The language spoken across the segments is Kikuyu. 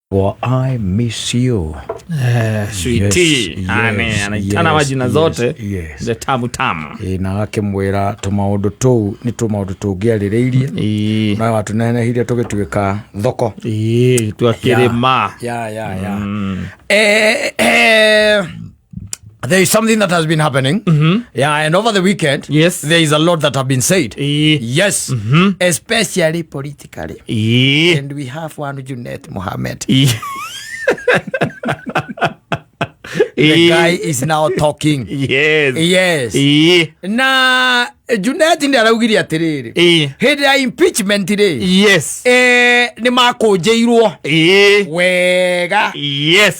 Well, I miss you. Sweetie. Yes, Ane, yes, anaitana yes, majina yes, zote yes. the tamu tamu. Ĩ, na akĩmwĩra tũmaũndũ tũu nĩ tũmaũndũ tũngĩarĩrĩirie Ĩĩ. no watũnenehirie tũgĩtuĩka thoko. Ĩĩ, twakĩrĩma. Yeah. There is something that has been happening. Yeah, and over the weekend, there is a lot that have been said. Ĩĩ. Yes, especially politically. Ĩĩ. And we have one Junet Mohammed. Ĩĩ. The Ĩĩ. guy is now talking. Yes. Ĩĩ. Na Junet nĩ araugire atĩrĩrĩ, Ĩĩ. hĩndĩ ya impeachment rĩ, nĩ makũnjĩirwo wega.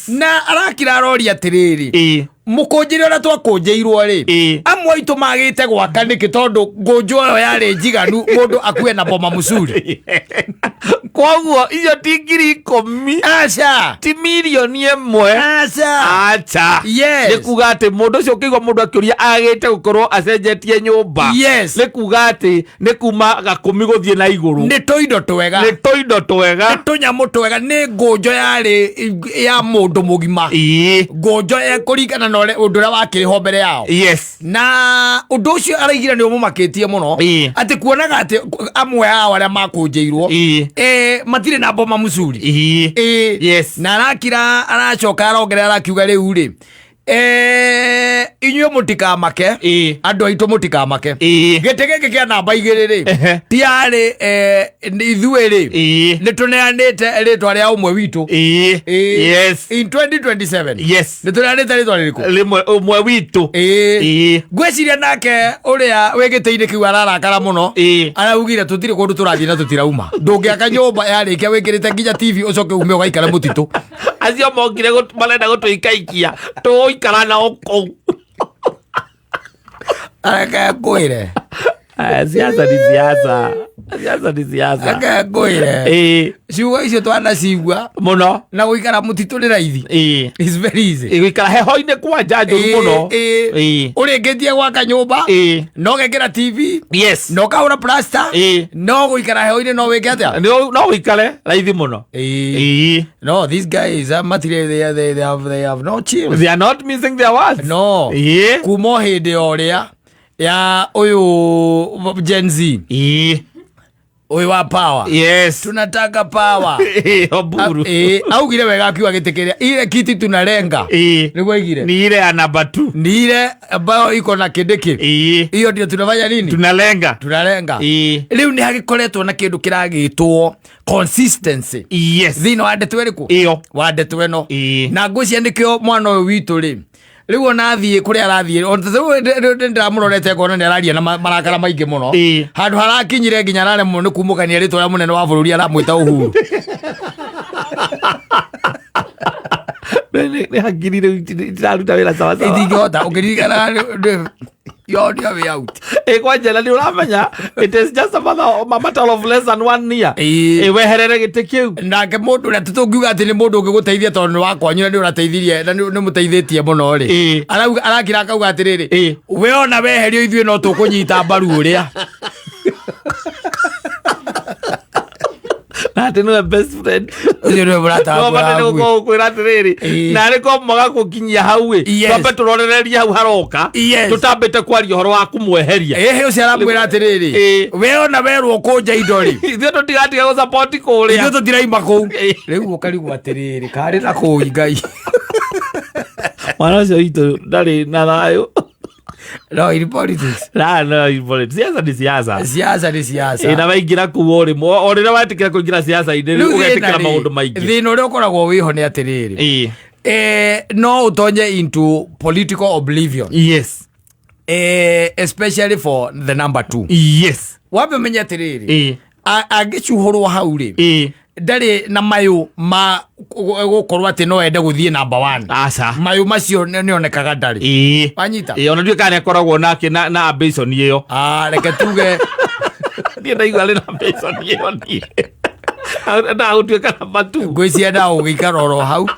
Na arakira aroria atĩrĩrĩ, mũkũnjĩre ũrĩa twakũnjĩirwo rĩ, amwe aitũ magĩte gwaka nĩkĩ, tondũ ngũnjwo ĩyo yarĩ njiganu mũndũ akue na boma mũcuri. Koguo icio ti 10,000. Aca. Ti 1 mirioni. Aca. Aca. Yes. Nĩ kuga atĩ mũndũ ũcio ũkĩigua mũndũ akĩũria agĩte gũkorwo acenjetie nyũmba, nĩ kuga atĩ nĩ kuma gakũmi gũthiĩ na igũrũ. Nĩ tũindo twega. Nĩ tũindo twega. Nĩ tũnyamũ twega, nĩ ngũnjo yarĩ ya mũndũ mũgima. Ngũnjo ĩkũringana na ũndũ ũrĩa wakĩrĩ ho mbere yao. Na ũndũ ũcio araigire nĩ ũmũmakĩtie mũno, atĩ kuonaga atĩ amwe ao arĩa makũnjĩirwo matirĩ na boma mũcuri. Na arakira aracoka arongerera arakiuga rĩu rĩ, inyuĩ mũtikamake, andũ aitũ mũtikamake, gĩtĩ gĩkĩ kĩa namba 2 rĩ, ti yarĩ ithuĩ rĩ, nĩ tũneanĩte rĩtwa rĩa ũmwe witũ. In 2027 nĩ tũneanĩte rĩtwa rĩrĩkũ? Rĩmwe ũmwe witũ. Ngwĩciria nake ũrĩa wĩ gĩtĩ-inĩ kĩu ararakara mũno. Araugire tũtirĩ kũndũ tũrathiĩ na tũtirauma, ndũngĩaka nyũmba yarĩkia wĩkĩrĩte nginya TV ũcoke ume ũgaikara mũtitũ. Acio mokire marenda gũtũikaikia tũgũikara nao kũu. Areke ngwĩre. Siasa ni siasa, siasa ni siasa. Reke ngwĩre, ciugo icio twanacigua Mũno. Na gũikara mũtitũ nĩ raithi. It's very easy. Gũikara heho-inĩ kwanja njũru mũno. Ũrĩkĩtie gwaka nyũmba, no gekĩra TV, no ũkahũra plaster, no gũikara heho-inĩ no wĩke atĩa? No ũikare raithi mũno. No, these guys matirĩ, they have no chill. They are not missing their words. No. Kuma o hĩndĩ o ũrĩa ya ũyũ Gen Z, ũyũ wa power, tunataka power. Oburu. Augire wega akiuga gĩtĩ kĩrĩa ile kiti tunalenga, nĩguo aigire, Ni ile ya namba 2. Ni ile ambayo iko na Kindiki. Hiyo ndio tunafanya nini? Tunalenga. Tunalenga. Rĩu nĩ hagĩkoretwo na kĩndũ kĩragĩtwo consistency thĩinĩ wa ndeto ĩrĩkũ? Ĩyo. Wa ndeto ĩno. Na ngwĩciria nĩkĩo mwana ũyũ witũ rĩ, rĩu ona athiĩ kũrĩa arathiĩ, ndĩramũrorete ngona nĩ araria na marakara maingĩ mũno. Handũ harakinyire nginya araremwo nĩ kumũkania rĩtwa rĩa mũnene wa bũrũri, aramwĩta Uhuru. Nĩ hakiri rĩu itiraruta wĩra sawa sawa. Itingĩhota ũkĩririkana you're on your way out. Ĩ, kwanja na nĩ ũramenya it is just a matter of less than one year. Ĩ, weherere gĩtĩ kĩu. Nake mũndũ ũrĩa tũtũngiuga atĩ nĩ mũndũ ũngĩgũteithia, tondũ nĩ wakwanyu na nĩ ũrateithirie na nĩ mũteithĩtie mũno rĩ, arauga arakira akauga atĩrĩrĩ, we ona weherio ithuĩ no tũkũnyita mbaru ũrĩa. Na atĩ nĩwe best friend. Ũcio nĩwe mũrata No wakwa bata nĩ wa hakuhĩ. gũkorwo gũkwĩra atĩrĩrĩ, na arĩ ko mwaga gũkinyia hau ĩ, twambe tũrorererie hau haroka tũtambĩte kwaria ũhoro wa kũmweheria. Ĩhĩ, ũcio aramwĩra atĩrĩrĩ, we ona werwo kũnja indo rĩ, ithuĩ tũtigatiga gũsapoti kũrĩa. Ithuĩ tũtiraima kũu. Rĩu ũkarigwo atĩrĩrĩ, karĩ na kũu Ngai. Mwana ũcio witũ ndarĩ na thayũ. No, in politics. Na no, in politics, siasa ni siasa. Siasa ni siasa. Ĩ, na waingĩra kũu o rĩmwe, o rĩrĩa wetĩkĩra kũingĩra siasa-inĩ, Rĩu thĩna ũgetĩkĩra rĩ, maũndũ maingĩ. Thĩna ũrĩa ũkoragwo wĩho nĩ atĩrĩrĩ, no ũtonye into political oblivion, especially for the number two. Wambe ũmenye atĩrĩrĩ, angĩcuhũrwo hau rĩ, ndarĩ na mayũ ma gũkorwo atĩ no ende gũthiĩ number one. Aca. Mayũ macio nĩonekaga ndarĩ. Wanyita? Ĩ, ona ndiũĩ kana nĩakoragwo nake na ambition ĩyo. Ah, reke tuge. Niĩ ndaigua arĩ na ambition ĩyo, niĩ endaga gũtuĩka namba 2. Ngwĩciria endaga gũgĩikara oro hau.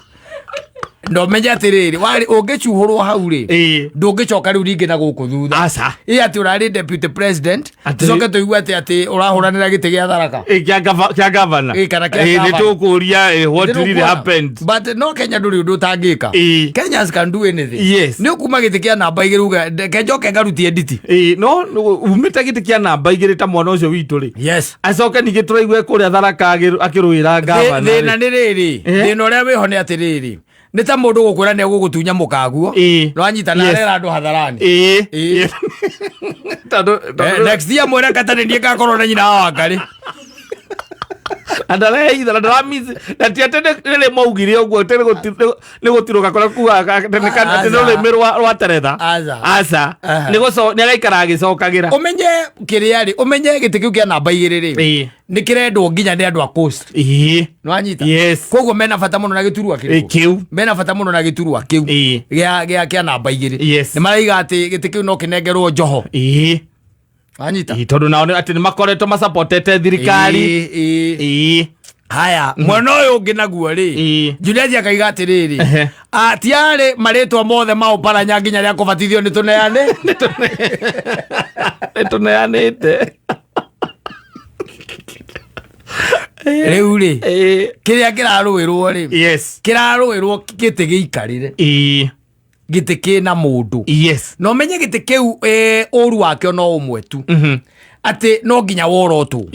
Na ũmenye atĩrĩrĩ, warĩ ũngĩcuhũrwo hau rĩ, ndũngĩcoka rĩu rĩngĩ na gũkũ thutha. Aca. Ĩ atĩ ũrarĩ deputy president, Atĩ- tucoke tũigue atĩ atĩ ũrahũranĩra gĩtĩ gĩa Tharaka. Ĩ, kĩa kĩa gavana. Ĩ, kana kĩa Ĩ, nĩ gavana. tũkũria ĩ, what really Ndĩrũkuona. happened. But no Kenya ndũrĩ ũndũ ũtangĩka. Kenyans can do anything. Yes. Nĩ ũkuma gĩtĩ kĩa namba igĩrĩ uge reke njoke ngarutie nditi. Ĩ, no umĩte gĩtĩ kĩa namba igĩrĩ ta mwana ũcio witũ rĩ, Yes. acoke ningĩ tũraigue kũrĩa Tharaka akĩrũĩra gavana Thĩna rĩ. nĩ rĩrĩ, thĩna ũrĩa wĩho nĩ atĩrĩrĩ, nĩ ta mũndũ gũkwĩra nĩ egũgũtunya mũkaguo, nĩwanyita na arera andũ hadharani. Next year mwĩre kata nĩ niĩ ngakorwo na nyina wa Wangarĩ. Na ndareitha na ndaramisi na ti atĩ nĩ maugire ũguo atĩ nĩ gũtirũka kũrĩa kugaga atĩ nĩ rũrĩmĩ rwa teretha. Aca. Aca. Aha. Nĩ agaikara agĩcokagĩra. Ũmenye kĩrĩa rĩ, ũmenye gĩtĩ kĩu kĩa namba igĩrĩ rĩ, nĩ kĩrendwo nginya nĩ andũ a coast. Nĩwanyita? Yes. Koguo mena bata mũno na gĩturwa kĩrĩkũ? Kĩu. Mena bata mũno na gĩturwa kĩu gĩa namba igĩrĩ. Nĩ maraiga atĩ gĩtĩ kĩu no kĩnengerwo Joho. Wanyita? Tondũ nao atĩ nĩ makoretwo macapotete thirikari. Haya, mwena ũyũ ũngĩ naguo rĩ, Julius akaiga atĩrĩrĩ, tiarĩ marĩtwa mothe ma ũparanya nginya rĩa kũbatithio nĩ tũneane. Nĩ tũneanĩte. Rĩu rĩ, kĩrĩa kĩrarũĩrwo rĩ, kĩrarũĩrwo gĩtĩ gĩikarĩre, gĩtĩ kĩna mũndũ. Na ũmenye gĩtĩ kĩu, ũru wakĩo no ũmwe tu, atĩ no nginya worotwo.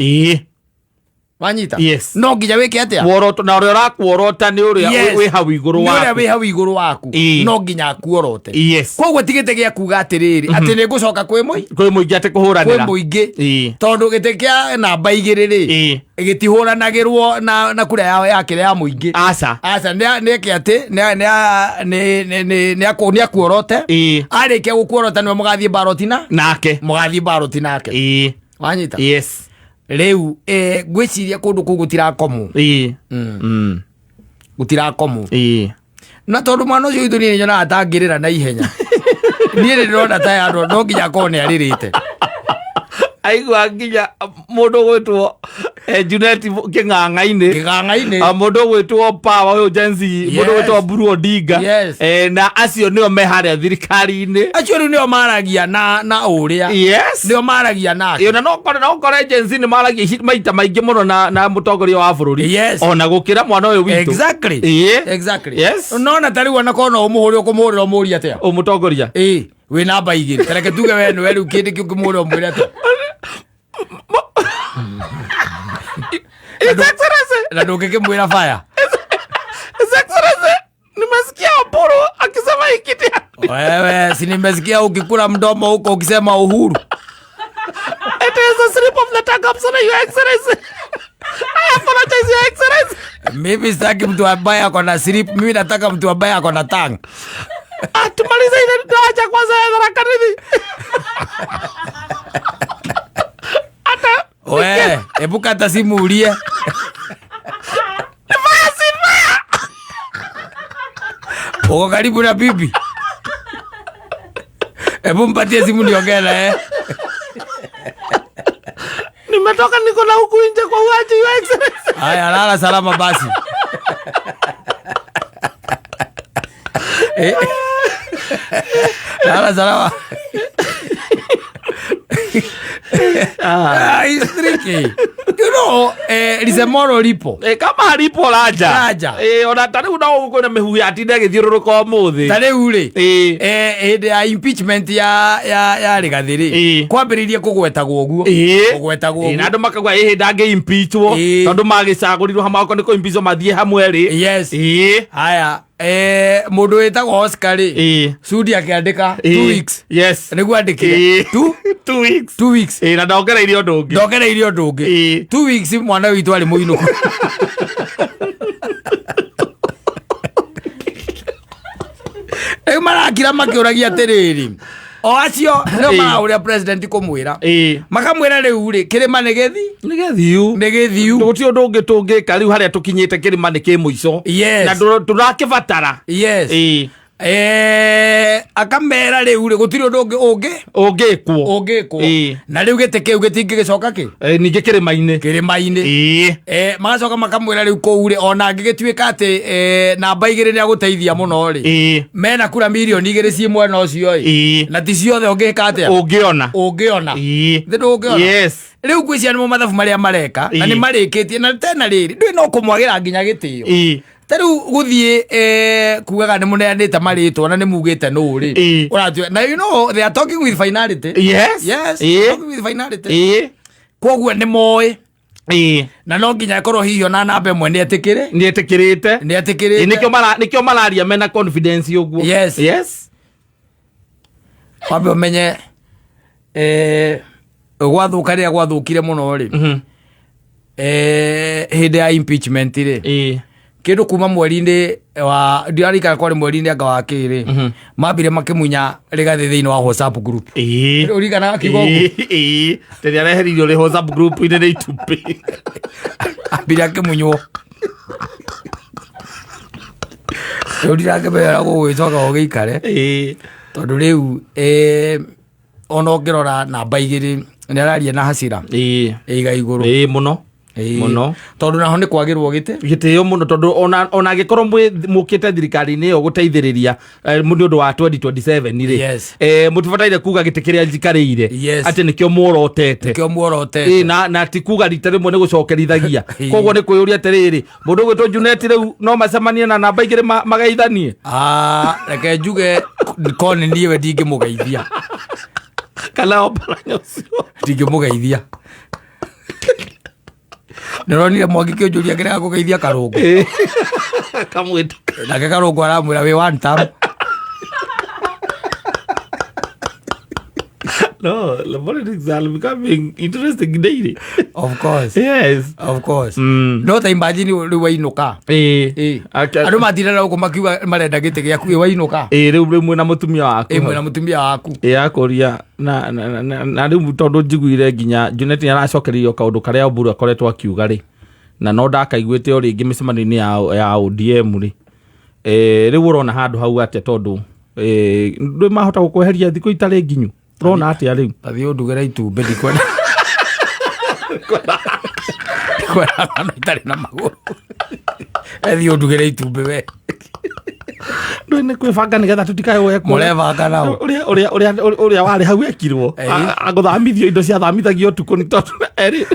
Wanyita? Yes. No nginya wĩke atĩa? Woroto, na ũrĩa ũrakuorota nĩ ũrĩa wĩ hau igũrũ Nĩ ũrĩa waku. wĩ hau igũrũ waku. No nginya akuorote. Koguo ti gĩtĩ gĩa kuga atĩrĩrĩ, atĩ nĩ ngũcoka kwĩ kwĩ mũingĩ atĩ kũhũranĩra. Kwĩ mũingĩ. Tondũ gĩtĩ kĩa namba igĩrĩ rĩ, gĩtihũranagĩrwo na kura ya kĩrĩa ya mũingĩ. Aca. Aca, nĩ eke atĩ, nĩ akuorote. Arĩkia gũkuorota nĩwe mũgathiĩ baroti na? Nake. Mũgathiĩ baroti nake. Wanyita? Yes. Rĩu, ngwĩciria kũndũ kũu gũtirakomwo. Gũtirakomwo. Na tondũ mwana ũcio witũ niĩ nyonaga atangĩrĩra na ihenya. Niĩ nĩ ndĩrona ta andũ no nginya akorwo nĩ arĩrĩte. Aigua nginya mũndũ ũgwĩtwo, Junet Kĩng'ang'a-inĩ. Kĩng'ang'a-inĩ. Mũndũ ũgwĩtwo Power ũyũ Gen Z, mũndũ ũgwĩtwo Mburu Odinga. Na acio nĩo me harĩa thirikari-inĩ. Acio rĩu nĩo maragia na ũrĩa. Nĩo maragia nake. Na no ũkore Gen Z nĩ maragia maita maingĩ mũno na mũtongoria wa bũrũri. Ona gũkĩra mwana ũyũ witũ. Nona ta rĩu ona korwo no ũmũhũre, ũkũmũhũrĩra ũmũrie atĩa? Ũmũtongoria. Wĩ namba igĩrĩ. Ta reke tuge we nĩwe rĩu kĩndũ kĩu ũngĩmũhũrĩra ũmwĩre atĩa? His Excellency. Na ndũngĩkĩmwĩra fire. His Excellency, nimesikia Oburu akisema hii kitu ya Wewe, si nimesikia ukikula mdomo huko ukisema Uhuru. It is a slip of the tongue, I'm sorry, Your Excellency. I apologize, Your Excellency. Mimi sitaki mtu ambaye ako na slip, mimi nataka mtu ambaye ako na tongue. Tumalize ile daraja kwanza ya Tharaka Nithi. Ata We, hebu kata simu ulie. Fire, si fire. Uko karibu na bibi? Hebu mpatie simu niongee naye. Nimetoka niko na huku nje kwa uaji, Your Excellency. Haya, lala salama basi. Lala salama. It's tricky. You know, lisemoro lipo. Kama halipo laja. Laja. Ona ta rĩu no kwĩna mĩhuhu ya tinda ĩgĩthiũrũrũka ũmũthĩ. Ta rĩu rĩ, hĩndĩ ya impeachment ya Rigathĩ rĩ, kwambĩrĩirie kũgwetagwo ũguo. Kũgwetagwo Na ũguo. andũ makauga, ndangĩ impeachwo, tondũ magĩcagũrirwo hamwe, okorwo nĩ kũ impeachwo mathiĩ hamwe rĩ. Haya, mũndũ wĩtagwo Oscar rĩ, Sudi akĩandĩka 2 weeks. Nĩguo andĩkire. 2 weeks. 2 weeks. Na ndongereirie ũndũ ũngĩ. Ndongereirie ũndũ ũngĩ. 2 weeks mwana witũ arĩ mũinũku. Rĩu marakira makĩũragia atĩrĩrĩ, o acio nĩo marahũrĩra president kũmwĩra. Makamwĩra rĩu rĩ, kĩrĩma nĩ gĩthi? Nĩ gĩthiu. Nĩ gĩthiu. Gũtirĩ ũndũ ũngĩ tũngĩka rĩu harĩa tũkinyĩte kĩrĩma nĩ kĩ mũico. Na tũrakĩbatara. Akamera rĩu rĩ gũtirĩ ũndũ ũngĩ ũngĩ Ũngĩkwo. Ũngĩkwo. Na rĩu gĩtĩ kĩu gĩtingĩgĩcoka kĩ Ningĩ kĩrĩma-inĩ. Kĩrĩma-inĩ. Magacoka makamwĩra rĩu kũu rĩ, ona angĩgĩtuĩka atĩ namba 2 nĩ agũteithia mũno rĩ, mena kura mirioni 2 ciĩ mwena ũcio ĩ, na ti ciothe ũngĩka atĩa? Ũngĩona. Ũngĩona. Thĩ ndũngĩona. Yes. Rĩu ngwĩciria nĩmo mathabu marĩa mareka na nĩ marĩkĩtie na tena rĩrĩ ndũĩ no kũmwagĩra nginya gĩtĩo. Ta rĩu gũthiĩ kugaga nĩ mũneanĩte marĩtwa na nĩ mugĩte nũ rĩ. Ũratua na you know they are talking with finality. Yes. Yes, talking with finality. Koguo nĩ moĩ na no nginya ĩkorwo hihi ona namba 1 nĩ etĩkĩre. Nĩ etĩkĩrĩte. Nĩ etĩkĩrĩte. Nĩkĩo mararia mena confidence ũguo. Yes. Yes. Wambe ũmenye gwathũka rĩrĩa gwathũkire mũno rĩ, hĩndĩ ya impeachment rĩ, kĩndũ kuma mweri-inĩ wa ndirarikana kwarĩ mweri-inĩ anga wa kĩrĩ, mambire makĩmunya Rigathĩ thĩinĩ wa WhatsApp group. Ũririkanaga kiugo ũguo? Ĩĩ. Tondũ areheririo rĩ WhatsApp group-inĩ nĩ itumbĩ. Ambire akĩmunywo. Rĩu ndirakĩmenya gũgĩcoka gũgĩikare. Tondũ rĩu ona ũngĩrora namba 2 nĩ araria na hasira. Ĩiga igũrũ. Ĩĩ mũno. Mũno. Tondũ naho nĩ kwagĩrwo gĩtĩ. Gĩtĩo mũno tondũ ona angĩkorwo mũkĩte thirikari-inĩ ĩyo gũteithĩrĩria nĩ ũndũ wa 2027 rĩ. Yes. Mũtibataire kuga gĩtĩ kĩrĩa njikarĩire. Yes. Atĩ nĩkĩo muorotete. Nĩkĩo muorotete. Na ti kuga rita rĩmwe nĩ gũcokerithagia. Koguo nĩ kwĩyũria atĩrĩrĩ, mũndũ ũgwĩtwo Junet rĩu no macemanie na namba 2 mageithanie? Reke njuge ko nĩ niĩ we ndingĩmũgeithia. Kana Oparanya ũcio. Ndingĩmũgeithia. Nĩronire Mwangi kĩũnjũria kĩrĩa kũgeithia Karũngũ. Kamwĩtũka. Nake Karũngũ aramwĩra wĩ one term. No, the politics are becoming interesting daily. Of course. Yes. Of course. No ta imagine rĩu wainũka. Andũ matindaga gũkũ makiuga marenda gĩtĩ gĩaku, ĩ wainũka. Rĩu mwĩna mũtumia waku. Mwĩna mũtumia waku. Akũria na rĩu tondũ njiguire nginya Junet nĩ aracokereirio kaũndũ karĩa Oburu akoretwo akiuga rĩ, na no ndakaiguĩte o rĩngĩ mĩcemanio-inĩ ya ODM rĩ. Rĩu ũrona handũ hau atĩa tondũ ndũĩ mahota gũkweheria thikũ itarĩ nginyu? Ũrona atĩa rĩu? Ta thiĩ ũndugĩre itumbĩ, ndikwenda. Ndikwenda ng'ano itarĩ na magũrũ. Thiĩ ũndugĩre itumbĩ we. Ndũĩ nĩ kwĩbanga nĩgetha tũtikae gwekwo. Mũrebanga nao. Ũrĩa warĩ hau ekirwo. Agũthamithio indo ciathamithagio ũtukũ nĩ tondũ erĩ,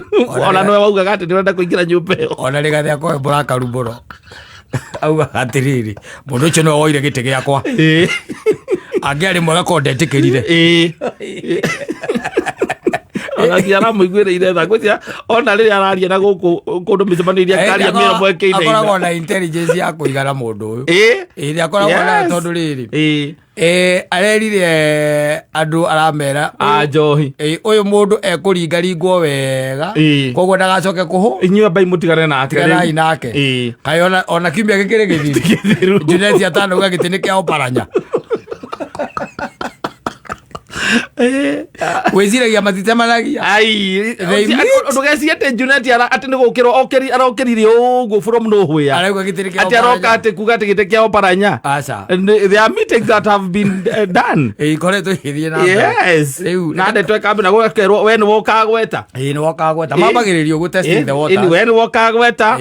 ona nĩwe waugaga atĩ nĩũrenda kũingĩra nyũmba ĩyo. Ona Rigathĩ akoe mũrakaru mũno. Augaga atĩrĩrĩ, mũndũ ũcio nĩwe woire gĩtĩ gĩakwa. Angĩarĩ mwega korwo ndetĩkĩrire. Ona nginya aramũiguĩrĩire tha. Ngwĩciria ona rĩrĩa araria na gũkũ kũndũ mĩcemanio-inĩ akaria mĩromo ĩkĩinaina. Akoragwo na intelligence ya kũigana mũndũ ũyũ. Ĩrĩa akoragwo nayo tondũ rĩrĩ. Arerire andũ aramera, A njohi. Ũyũ mũndũ ekũringaringwo wega. Koguo ndagacoke kũhũ. Inyuĩ ambai mũtigane nake rĩu. Tiganai nake. Kaĩ ona kiumia gĩkĩrĩ gĩthiru. Gĩthiru. Junet atanauga gĩtĩ nĩ kĩa Oparanya. Wĩciragia matitemanagia. Ai, They meet. ndũgecirie atĩ Junet atĩ nĩ gũkĩrwo arokĩrire ũguo from nowhere. Arauga gĩtĩ nĩ kĩa Atĩ aroka Oparanya. atĩ kuga atĩ gĩtĩ kĩa Oparanya. Aca. There are meetings that have been done. Ikoretwo igĩthiĩ na mbere. Yes. Rĩu, Na ndeto ĩkambia na gũgakerwo we nĩwe ũkagweta. Ĩĩ, nĩwe ũkagweta. Mambagĩrĩria ũguo testing the waters. We nĩwe ũkagweta.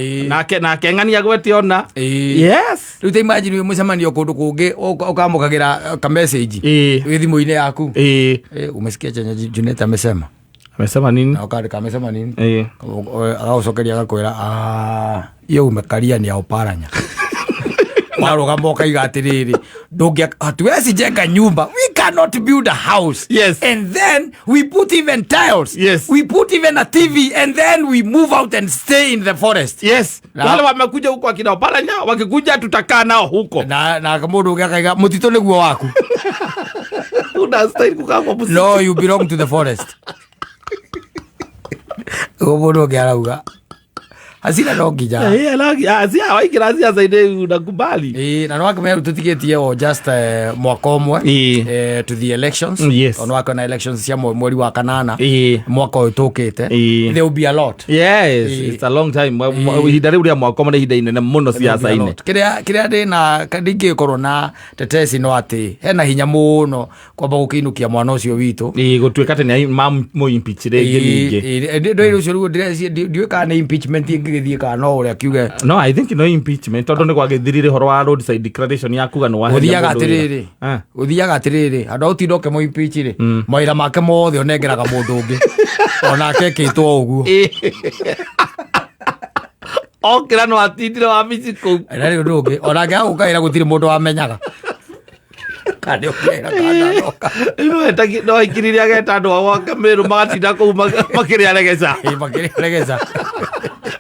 Nake ng'ania agwete ona. Yes. Rĩu ta imagine wĩ mũcemanio kũndũ kũngĩ, ũkamũkagĩra ka message. Wĩ thimũ-inĩ yaku. Umesikia chenye Junet amesema? Amesema nini? Na ũkandĩka amesema nini? Agagũcokeria agakwĩra, hiyo umekaria ni ya Oparanya. Warũgama ũkaiga atĩrĩrĩ, hatuwezi jenga nyumba. We cannot build a house. Yes. And then we put even tiles. Yes. We put even a TV and then we move out and stay in the forest. Yes. Na- Wale wamekuja huko akina Oparanya, wakikuja tutakaa nao huko. Na mũndũ ũngĩ akaiga, mũtitũ nĩguo waku. Unastahili kukaa kwa msitu. No, you belong to the forest. Ũguo mũndũ ũngĩ arauga. Hasira no nginya. Waingĩra ciaca-inĩ unakubali. Ĩĩ, na nĩwakĩmenya rĩu tũtigĩtie o just mwaka ũmwe to the elections. Yes. O nĩwakĩona elections cia mweri wa kanana mwaka ũyũ tũkĩte. There will be a lot. Yes, it's a long time. Ihinda rĩu rĩa mwaka ũmwe nĩ ihinda inene mũno There will be a ciaca-inĩ. lot. Kĩrĩa kĩrĩa ndĩna ndingĩkorwo na tetesi no atĩ hena hinya mũno kwamba gũkĩinũkia mwana ũcio witũ. Ĩĩ, gũtuĩka atĩ nĩ mamũimpeach rĩngĩ ningĩ. Ndũĩ ũcio rĩu ndiũĩ kana nĩ impeachment ĩngĩgĩthiĩ kana no ũrĩa kiuge. No, I think no impeachment tondũ nĩ gwagĩthirire ũhoro wa roadside declaration ya kuga nĩ waheria Gũthiaga mũndũ wĩra. atĩrĩrĩ, gũthiaga atĩrĩrĩ, handũ ha ũtinda ũkĩmũ impeach rĩ, mawĩra make mothe ũnengeraga mũndũ ũngĩ onake ekĩtwo ũguo. Okĩra no atindire wabici kũu. Na rĩu ũndũ ũngĩ onake agũkaĩra gũtirĩ mũndũ wamenyaga kana nĩ ũkĩra kana ndanoka. No aikiririe ageta andũ a gwake Meru magatinda kũu makĩrĩa regeca. Ĩ, makĩrĩa regeca.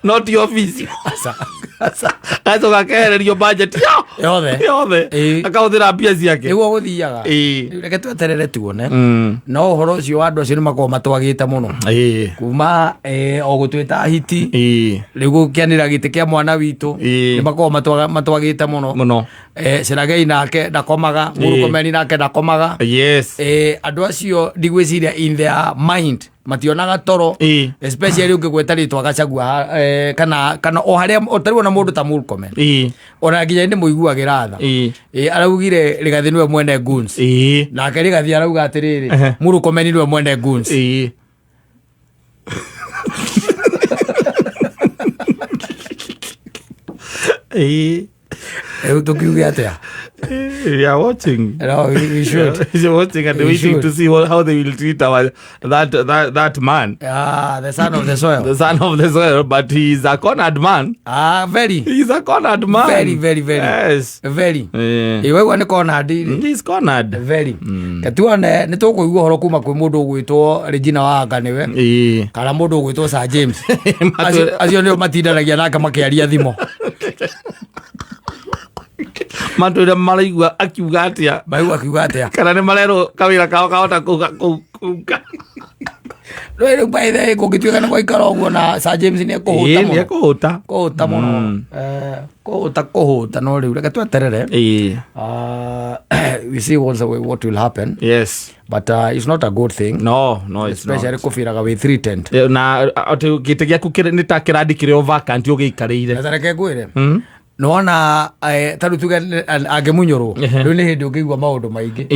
No ti obici. Aca, aca. Agacoka akehererio budget Yothe. yothe. Akahũthĩra mbia ciake. Nĩguo gũthiaga. Rĩu reke tweterere tuone. No ũhoro ũcio wa andũ acio nĩ makoragwo matwagĩte mũno. Kuma o gũtwĩta hiti. Rĩu gũkĩanĩra gĩtĩ kĩa mwana witũ. Nĩ makoragwo matwagĩte mũno. Mũno. Cherargei nake ndakomaga, Murkomen nake ndakomaga. Andũ acio ndigwĩciria in their mind mationaga toro. Especially ũngĩgweta rĩtwa Gachagua, kana o harĩa ũtarĩ ona mũndũ ta Murkomen. Ona nginya nĩ mũiguagĩra tha. Araugire Rigathi nĩwe mwene goons. Nake Rigathi arauga atĩrĩrĩ, Murkomen nĩwe mwene goons. Rĩu tũkiuge atĩa? We are watching. No, we should. We are watching and We waiting should. to see how they will treat that man. The son of the soil. The son of the soil, but he is a cornered man. Very. He is a cornered man. Very, very, very. Yes. Very. Ĩ, waigua nĩ cornered rĩ. He is cornered. Very. Ketuone nĩ tũkũigua ũhoro kuma kwĩ mũndũ ũgwĩtwo Regina Wanga nĩwe. Kana mũndũ ũgwĩtwo Sir James. Acio nĩo matindanagia nake makĩaria thimũ. Matwĩre maraigua akiuga atĩa. Maraigua akiuga atĩa. Kana nĩ marerwo kawĩra kao kahota kuga. No rĩu by the way, kũngĩtuĩka nĩ gwaikara ũguo na Sir James nĩ ekũhũta mũno. Nĩ ekũhũta. Kũhũta mũno. Kũhũta, kũhũta, no rĩu reke tweterere. We see what will happen. Yes. But it's not a good thing. No, no, it's not. Especially kũbiraga wĩ threatened. Na atĩ gĩtĩ gĩaku nĩ ta kĩrandi kĩrĩa o vacant ũgĩikarĩire. Na ta reke ngwĩre. Nĩwona, ta rĩu tuge angĩmunyũrwo, rĩu nĩ hĩndĩ ũngĩigua maũndũ maingĩ.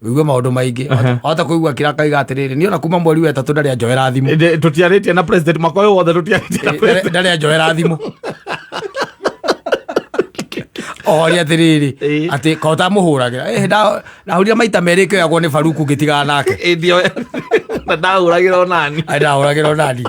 Ũigue maũndũ maingĩ. Wahota kũigua kĩrĩa akaiga atĩrĩrĩ, niĩ ona kuma mweri wa ĩtatũ ndarĩ anjoera thimũ. Tũtiarĩtie na president mwaka ũyũ wothe tũtiarĩtie na president. Ndarĩ anjoera thimũ. Oria atĩrĩrĩ, atĩ ko ũtamũhũragĩra. Ndahũrire maita merĩ ĩkĩoyagwo nĩ Faruku ngĩtigana nake. Na ndahũragĩra onani. Ndahũragĩra onani.